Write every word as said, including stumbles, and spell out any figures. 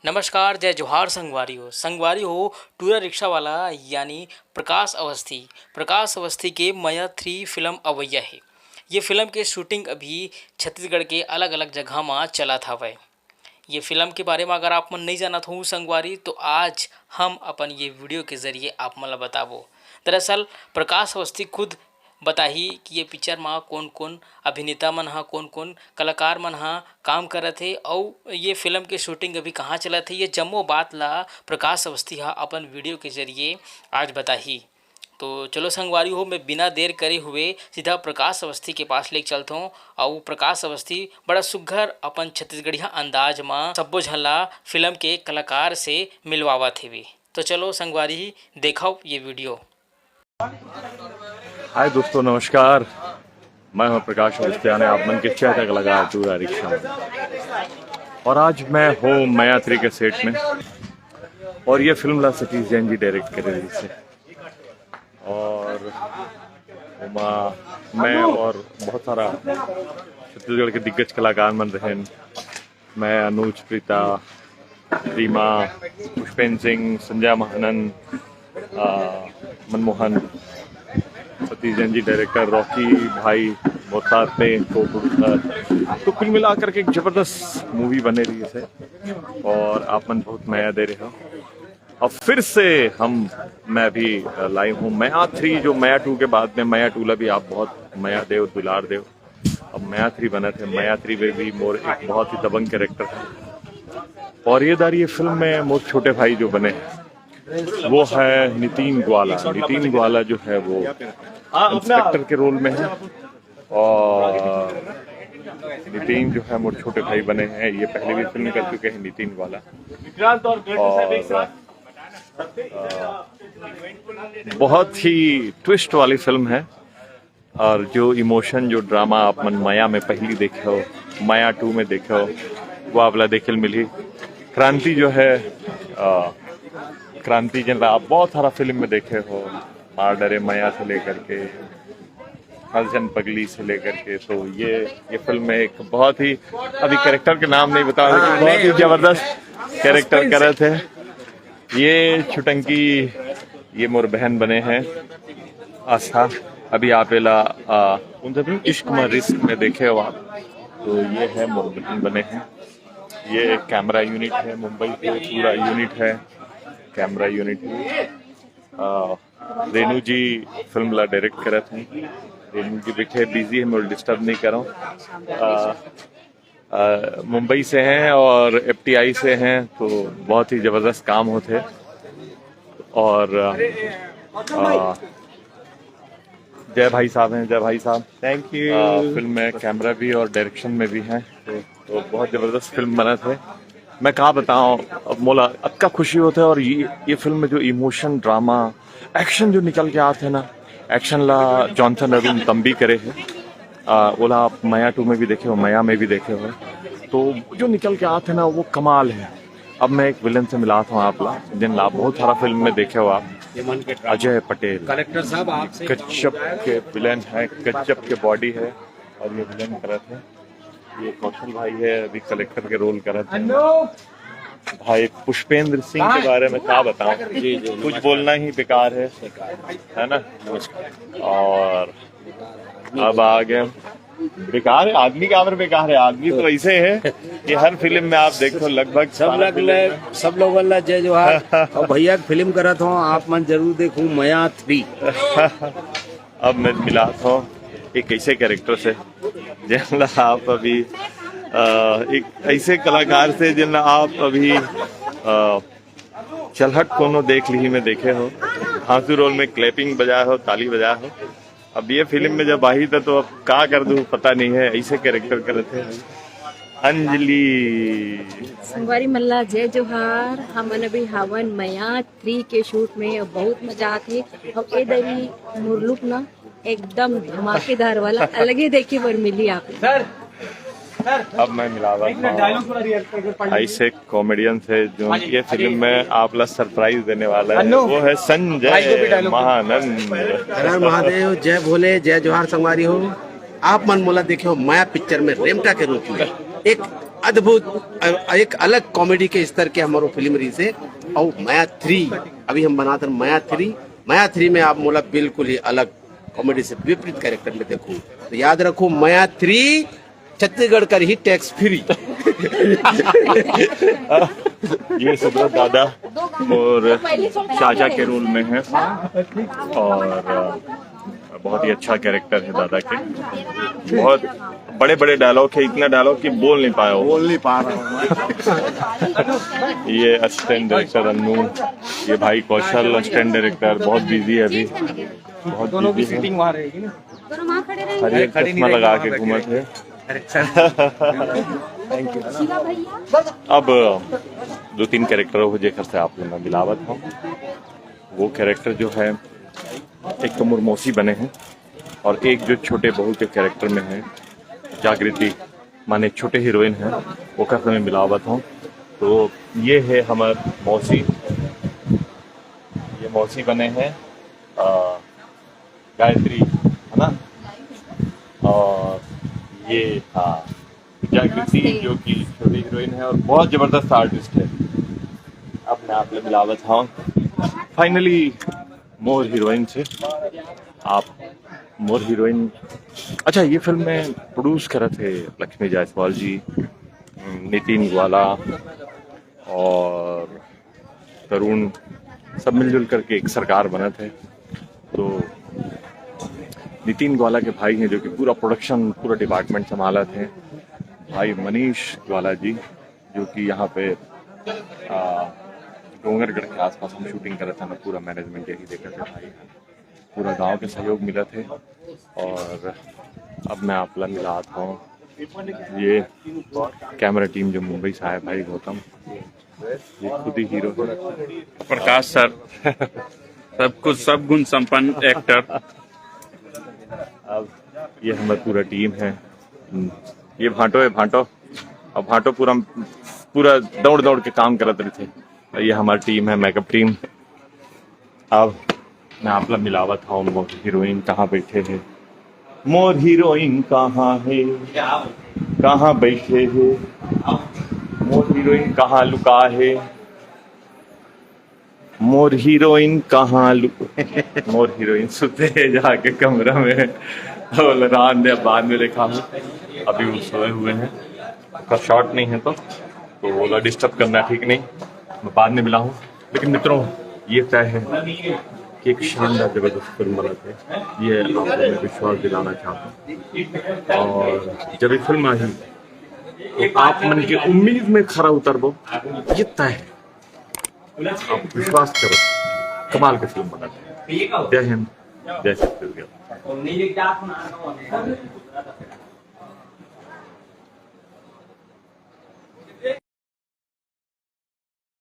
नमस्कार, जय जोहार संगवारी हो। संगवारी हो, टूरा रिक्शा वाला यानी प्रकाश अवस्थी, प्रकाश अवस्थी के मया थ्री फिल्म अवइया हे। ये फिल्म के शूटिंग अभी छत्तीसगढ़ के अलग-अलग जगह म चलत हवय। ये फिल्म के बारे म अगर आप मन नइ जानत हो संगवारी, तो आज हम अपन ये वीडियो के जरिए आप मन ल बताबो। दरअसल प्रकाश अवस्थी खुद बताही कि ये पिक्चर म कोन-कोन अभिनेता मन ह, कोन-कोन कलाकार मन ह काम करत हे, अउ ये फिल्म के शूटिंग अभी कहाँ चलत हे, ये जम्मो बात ला प्रकाश अवस्थी ह अपन वीडियो के जरिए आज बताही। तो चलो संगवारी हो, मैं बिना देर करे हुए सीधा प्रकाश अवस्थी के पास लेके चलथों, अउ प्रकाश अवस्थी बड़ा सुग्घर अपन छत्तीसगढ़िया अंदाज म सब्बो झन ला फिल्म के कलाकार से मिलवावत हेवे। तो चलो संगवारी, देखव ये वीडियो। हाय दोस्तों, नमस्कार। मैं हूं प्रकाश अवस्थियाने, आप मन के चहता कलाकार टूरा रिक्शा में। और आज मैं हूं मया थ्री के सेट में, और ये फिल्म ला सतीश जैन जी डायरेक्ट करे रहिस हे। और ओमा मैं और बहुत सारा छत्तीसगढ़ के दिग्गज कलाकार मन रहेन। मैं, अनुज, प्रीता, रीमा, पुष्पेंद्र सिंह, संजय महानंद, आ, मनमोहन, सतीश जैन जी डायरेक्टर, रॉकी भाई मोर साथ में को प्रोड्यूसर। तो कुल मिला करके एक जबरदस्त मूवी बने रहिस हे, और आप मन बहुत मया दे रहे हो। और फिर से हम मैं भी लाइव हूँ मया थ्री, जो मया टू के बाद में, मया टू ला भी आप बहुत मया देव, दुलार देव। अब मया थ्री बनत हे, मया थ्री में भी मोर एक बहुत ही दबंग कैरेक्टर है। और ये दारी ये फिल्म में मोर छोटे भाई जो बने हैं, वो है नितिन ग्वाला। नितिन ग्वाला जो है, वो इंस्पेक्टर के रोल में है, और नितिन जो है, मोर छोटे भाई बने हैं। ये पहले भी फिल्म कर चुके हैं नितिन ग्वाला। और अ, बहुत ही ट्विस्ट वाली फिल्म है, और जो इमोशन, जो ड्रामा आप मन मया में पहली देखे हो, मया टू में देखे हो, वो आप ला देखे ल मिली। क्रांति जो है, अ, क्रांति जिन ला आप बहुत सारा फिल्म में देखे हो, मार डरे मया से लेकर के हर जन पगली से लेकर के, तो ये ये फिल्म में एक बहुत ही, अभी कैरेक्टर के नाम नहीं बता रहे, बहुत ही जबरदस्त कैरेक्टर करत हे। ये छुटंकी, ये मोर बहन बने हैं आस्था। अभी आप एला, आ, उनसे भी इश्क में रिस्क में देखे हो आप, तो ये है मोर बहन बने हैं। ये कैमरा यूनिट है, मुंबई से पूरा यूनिट है, कैमरा यूनिट है। आ, रेनू जी फिल्म ला डायरेक्ट करत हैं। रेनू जी बैठे बिजी है, मैं डिस्टर्ब नहीं कर रहा हूँ। आ, आ, मुंबई से हैं और एफटीआई से हैं, तो बहुत ही जबरदस्त काम होते हैं। और आ, आ, जय भाई साहब हैं, जय भाई साहब। Thank you. फिल्म में कैमरा भी और डायरेक्शन में भी हैं, तो, तो बहुत जबरदस्त फिल्म बना थे। मैं कहा बताऊं, अब मोला अतका खुशी होता है। और ये ये फिल्म में जो इमोशन, ड्रामा, एक्शन जो निकल के आते हैं ना, एक्शन ला जॉनसन अरुण तंबी करे है। आ, ओला आप मया टू में भी देखे हो, मया में भी देखे हो, तो जो निकल के आते हैं ना, वो कमाल है। अब मैं एक विलेन से मिलात हूँ आप ला, जिन ला बहुत सारा फिल्म में देखे हो आप, अजय पटेल। कलेक्टर साहब, आपसे गजब के विलेन है, गजब के बॉडी है, और ये विलेन करत है। ये कौशल भाई है, अभी कलेक्टर के रोल करत है। भाई पुष्पेंद्र सिंह के बारे में क्या बताऊं, जी जी कुछ बोलना ही बेकार है, है ना? और अब आ गए, बेकार है आदमी, क्या पर बेकार है आदमी, तो ऐसे है कि हर फिल्म में आप देखो लगभग सब सारा लोग फिल्म ला- सब लोगन ला जय जोहार। और भैया के फिल्म करत हो, आप मन जरूर देखू मया थ्री। अब मैं मिला था एक ऐसे कैरेक्टर से, जिनला आप अभी अ, एक ऐसे कलाकार से जिनला आप अभी अ, चलहट कोनो देख ली में देखे हो, हाँसू रोल में क्लैपिंग बजाए हो, ताली बजाए हो। अब ये फिल्म में जब आई था तो अब का कर दूँ, पता नहीं है, ऐसे कैरेक्टर करते हैं। अंजलि। संगवारी मन ला जय जोहार। हमन अभी हावन मया थ्री के शूट में, अउ बहुत मजा आथे। अउ ए दरी मुरलुक ना एकदम धमाकेदार वाला अलगे देखे बर मिली आप। अब मैं मिलावा था ऐसे कॉमेडियन से जो ये फिल्म में आप ला सरप्राइज देने वाला है, वो है संजय महानंद। हर हर महादेव, जय भोले, जय जोहार संगवारी हो। आप मन मोला देखे हो मया पिक्चर में रेमटा के रूप में एक अद्भुत, अ, एक अलग कॉमेडी के स्तर के हमरो फिल्म रहिसे। और मया थ्री, अभी हम बनात हन मया थ्री। मया थ्री में आप मोला बिल्कुल ही अलग कॉमेडी से विपरीत कैरेक्टर में देखो। तो याद रखो, मया थ्री छत्तीसगढ़ कर ही टैक्स फ्री। ये सुब्रत दादा और चाचा के रोल में है और अ, बहुत ही अच्छा कैरेक्टर है दादा के। बहुत बड़े बड़े डायलॉग है, इतना डायलॉग कि बोल नहीं पाया वो। बोल नहीं पा रहा हूँ। ये असिस्टेंट डायरेक्टर अन्नू, ये भाई कौशल असिस्टेंट डायरेक्टर, बहुत बिजी है अभी, बहुत दोनों की बिजी है। सीटिंग वहाँ रहेगी ना। दोनों वहाँ खड़े रहेंगे। हर एक खड़ी नहीं चश्मा रहेगी, लगा वहाँ के बैठी घूमत है। शिवा भैया। अब दो तीन कैरेक्टर हो जेकर से आप लोग मैं मिलावत हूँ। वो कैरेक्टर जो है, एक तो मोर मौसी बने हैं और एक जो छोटे बहू के कैरेक्टर में है, जागृति, माने छोटे हीरोइन है, ओकर से मैं मिलावत हूँ। तो ये है हमार मौसी, ये मौसी बने हैं अ, गायत्री, है ना? और ये हाँ, जागृति, जो कि छोटी हीरोइन है और बहुत जबरदस्त आर्टिस्ट है। अब मैं आप लोग मिलावत हूँ फाइनली मोर हीरोइन से। आप मोर हीरोइन, अच्छा, ये फिल्म में प्रोड्यूस करे थे लक्ष्मी जायसवाल जी, नितिन ग्वाला और तरुण, सब मिलजुल करके एक सरकार बनत है। तो नितिन ग्वाला के भाई हैं जो कि पूरा प्रोडक्शन, पूरा डिपार्टमेंट संभालत हैं, भाई मनीष ग्वाला जी, जो कि यहाँ पे आ, डोंगरगढ़ के आसपास हम शूटिंग करत हन, पूरा मैनेजमेंट यही देखत है भाई। पूरा गांव के सहयोग मिलत है। और अब मैं आप ला मिलात हूँ, ये कैमरा टीम जो मुंबई से आए, भाई गौतम, ये खुद ही हीरो है। प्रकाश सर, सब कुछ, सब गुण संपन्न एक्टर। अब ये हमारी पूरा टीम है। हम्म, ये भांटो है, भांटो। अब भांटो पूरा पूरा दौड़ दौड़ के काम करत रहिथे। और ये हमारी टीम है, मेकअप टीम। अब मैं आप ला मिलावत हूँ, मोर हीरोइन कहाँ बैठे है, मोर हीरोइन कहाँ है, कहाँ बैठे है, मोर हीरोइन कहाँ लुका है, मोर हीरोइन कहाँ लु मोर हीरोइन सुते है जाके कमरा में। बोला रात ने बाद में देखा हूँ, अभी वो सोए हुए हैं, उसका शॉट नहीं है तो तो बोला डिस्टर्ब करना ठीक नहीं, मैं बाद में मिला हूँ। लेकिन मित्रों, ये तय है कि एक शानदार जबरदस्त फिल्म बनत है, ये आप लोगों में विश्वास दिलाना चाहता हूँ। और जब ये फिल्म आई तो आप मन के उम्मीद में खरा उतरबो, ये तय है। आप विश्वास करो, कमाल के फिल्म बनत है। जय हिंद, जय छत्तीसगढ़।